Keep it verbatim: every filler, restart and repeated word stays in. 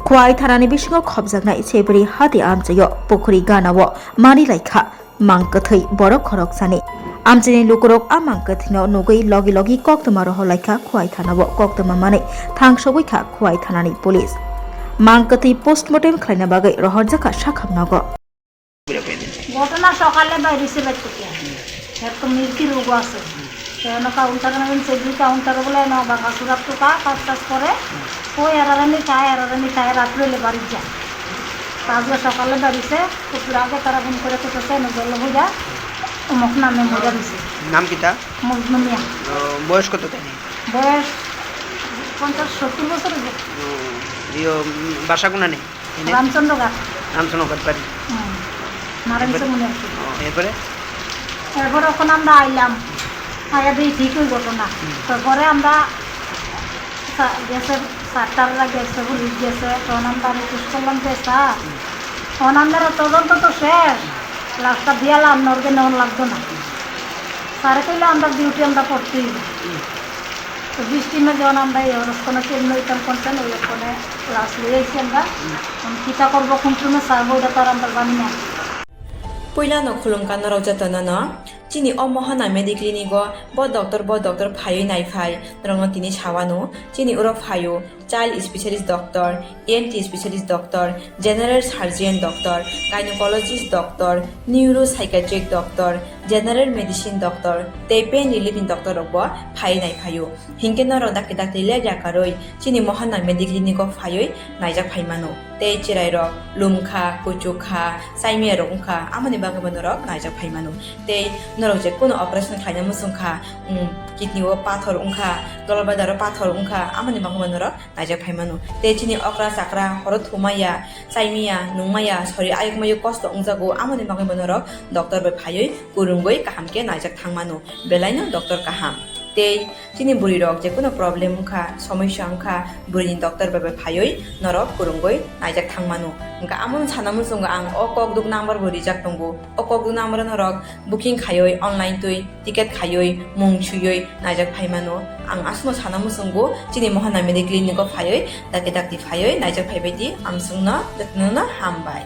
Khwai thanani bisingo khopjaknai Sebri hati amchaio pukhuri ganao mani laikha mang kwthwi borok khoroksani. Amchaini lukurok a mang kwthwino nugwi logi logi koktwma rohor laikha Khwai thanao. Koktwma manwi thangsogwi kha Khwai thanani police. Mang kwthwi postmortem khlaina bagwi rohorjakha sakham nogo. ঘটনা সকালে বাইরেছে বাইর থেকে। এত মিল্কি রোগ আছে। তো এনে কাউন্টার মানে সে দুই কাউন্টার বলে এনে বাঙ্গা সুরাত তো তা কাজ টাজ করে। ওই আর আর আমি চাই, আর আর আমি চাই, রাত্রে হইলে বাড়ির যায়। তো আজকে সকালে বাইরেছে, তো পুরো আগে তারা ফোন করে তো সে এনে জল হয়ে যায়। অমুক নামে মরে দিছে। নাম কিতা? মজনু মিয়া। ও, বয়স কত তাই? বয়স পঞ্চাশ সত্তর বছর হইব। ও, ইয়ো, উম, বাসা কোনানে? এনে? রামচন্দ্রঘাট। রামচন্দ্রঘাট বাড়ি। হুম। নারায়ণ এরপরে? মনে আছে। ও, এরপরে? এরপরে ওখানে আমরা আইলাম। আইয়া দেখি ঠিক ওই ঘটনা। হুম। তারপরে আমরা সা-, গেছে, সাতটার আগে গেছে, পুলিশ গেছে। তখন আমরা রিকোয়েস্ট করলাম যে, "স্যার, হুম। তখন আপনারা তদন্ত তো শেষ। লাশটা দিয়ালা আপনার ওকে নেওয়া লাগতো না।" স্যারে কইলে, "আমরা ডিউটি আমরা করতেই।" হুম। তো বিশ টিমে যখন আমরা এই অবস্থানে কেন্দ্র হইতাম কনসেন, ওই ওখানে লাশ লই আইছি আমরা। এখন কিতা করবো, কোন টিমে ছাড়বো, ওটা তো আর আমরা জানি না। Puilano khulumkha norok jotono no, chini o Mohana Mediclinic o bo doctor, bo doctor phaiwi naiphai, norokno tini sawano, chini oro phaio child specialist doctor, E N T specialist doctor, general surgeon doctor, gynecologist doctor, neuropsychiatric doctor, general medicine doctor tei pain relief ni doctor rok bo phaiwi naiphaio. Hinkhe norok dakti dakti leg yakarwi chini Mohana Mediclinic o phaiwi naijak phaimano. Tei chwrairok lumkha, kuchukha, chaimiya rok wngkha, amoni bagwi bo norok naijak phaimano. Tei norok je kuno operation khlaina muchungkha, um, kidney o pathor wngkha, dolbadar o pathor wngkha, amoni bagwi bo norok naijak phaimano. Tei chini okra chakra horo thumaya, chaimiya, nungmaya, sori ayukmayo kosto wngjago, amoni bagwi bo norok doctor bai phaiwi kwrwngwi kaham khe naijak thangmano. Belaino doctor kaham. Tei chini bwrwi rok je kuno problem wngkha, somosya wngkha, bwrwini doctor bai bai phaiwi norok kwrwngwi naijak thangmano. Hwnkha amono sana muchungo ang o kokduk number bo rijak tongo. O kokduk number o norok booking khaiwi, online twi ticket khaiwi, mung swiwi naijak phaimano. Ang aswkno sana muchungo chini Mohana Mediclinic o phaiwi, dakti dakti phaiwi naijak phaibai di, amswkno jotono hambai.